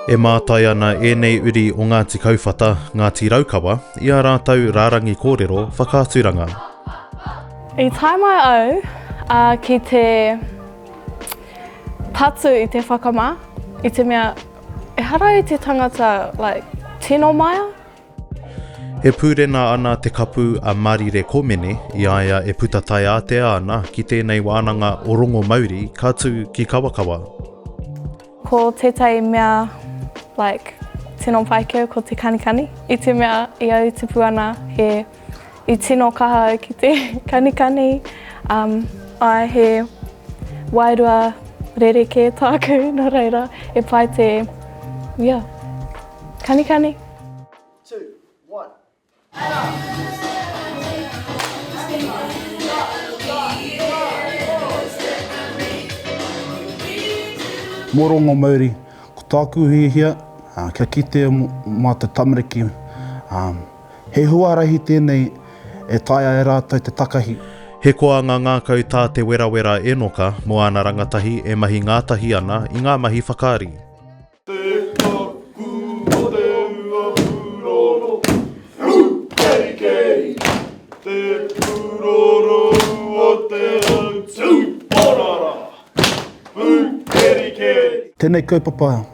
E mātai ana ēnei uri o Ngāti Kauwhata, Ngāti Raukawa i ā rātou rārangi kōrero whakaaturanga. I tae mai au ki te patu i te whakamā, i te mea ehara i te tangata like tino maia. E pūrena ana te kapu a Marire Komene i a ia e puta taiātea ana ki tēnei wānanga o Rongomauri ka tū ki Kawakawa. Ko tētahi mea like tino pai ki au ko te kanikani. I te mea i au tupu ana he i tino kaha au ki te kanikani, um, ai he wairua rerekē tāku nō reira e pai te yeah, kanikani. Two, one. Mō Rongomauri, ko tāku hiahia, kia kitea mātou tamariki, he huarahi tēnei e taea e rātou te takahi. He koanga ngākau tā Te Werawera Enoka mō āna rangatahi e mahi ngātahi ana i ngā mahi whakaari. Te kaku o te ua pūroro, Pūkerikeri! Te pūroro o te au tūporara, Pūkerikeri! Tēnei kaupapa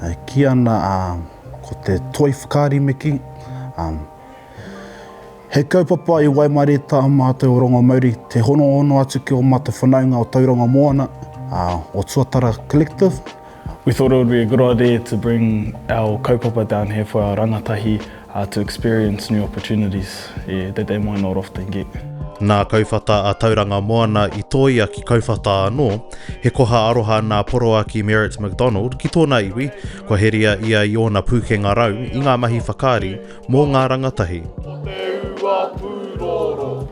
e kī ana ko te toi whakaari me kī, he kaupapa i waimarie tā mātou o Rongomauri te honohono atu ki ō mātou whanaunga o Tauranga Moana, o Tuatara Collective. We thought it would be a good idea to bring our kaupapa down here for our rangatahi to experience new opportunities that they might not often get. Nā Kauwhata a Tauranga Moana i tōia ki Kauwhata anō, he koha aroha nā Poroaki Merritt McDonald ki tōna iwi, kua heria ia i ōna pūkenga rau i ngā mahi whakaari mō ngā rangatahi. O te ua pūroro,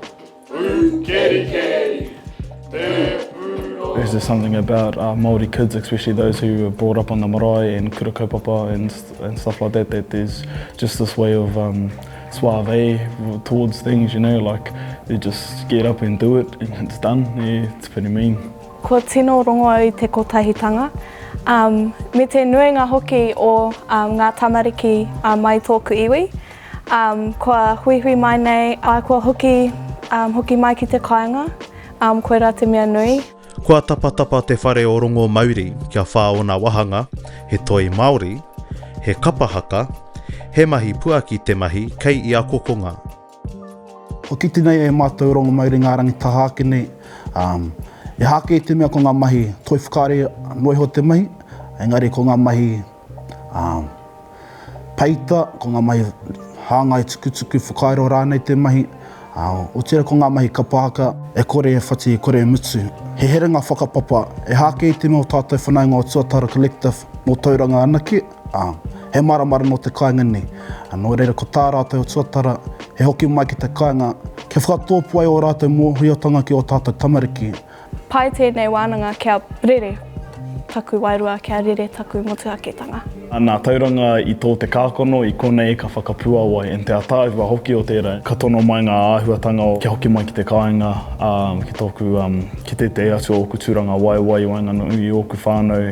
Pūkerikeri, te pūroro. There's just something about uh, Māori kids, especially those who were brought up on the marae and kura kaupapa and, and stuff like that, that there's just this way of um, suave towards things, you know, like they just get up and do it and it's done. Yeah, it's pretty mean. Kua tino rongo au i te kotahitanga, um, me te nuinga hoki o um, ngā tamariki uh, mai tōku iwi. Um, kua huihui mai nei, ā, kua hoki, um, hoki mai ki te kāinga, um, koirā te mea nui. Kua tapatapa te whare o Rongomauri kia whā ōna wahanga, he toi Māori, he kapa haka, he mahi puaki te mahi kei ia kokonga. Kua kite nei e mātou Rongomauri ngā rangi taha ake nei, um, e hākei te mea ko ngā mahi toi whakaari noa iho te mahi, engari ko ngā mahi um, Peita, ko ngā mahi hāngai tukutuku whakairo rānei te mahi, ā, otirā ko ngā mahi kapa haka, e kore e whati, e kore e mutu. He herenga whakapapa, e hākei i te mea o tātou whanaunga o Tuatara Collective nō Tauranga anake, ā, he maramara nō te kāinga nei. Nō reira ko tā rātou o Tuatara, he hoki mai ki te kāinga, kia whakatōpū ai ō rātou mōhiotanga ki ō tātou tamariki, Pai tēnei wānanga kia rere taku wairua, kia rere taku motuhaketanga. Nā Tauranga i tō te kākano, i konei ka whakapuawai, and te ataahua hoki o tērā, ka tono mai ngā āhuatanga o kia hoki mai ki te kāinga, ā, ki tōku, ki tētehi atu o ōku tūranga waewae i waenganui i ōku whānau.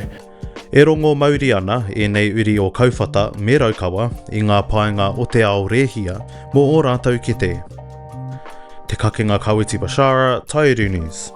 E rongo mauri ana ēnei uri o Kauwhata me Raukawa i ngā painga o te ao rēhia mō ō rātou kete. Te Kakenga Kawiti Bashara, Taiuru News.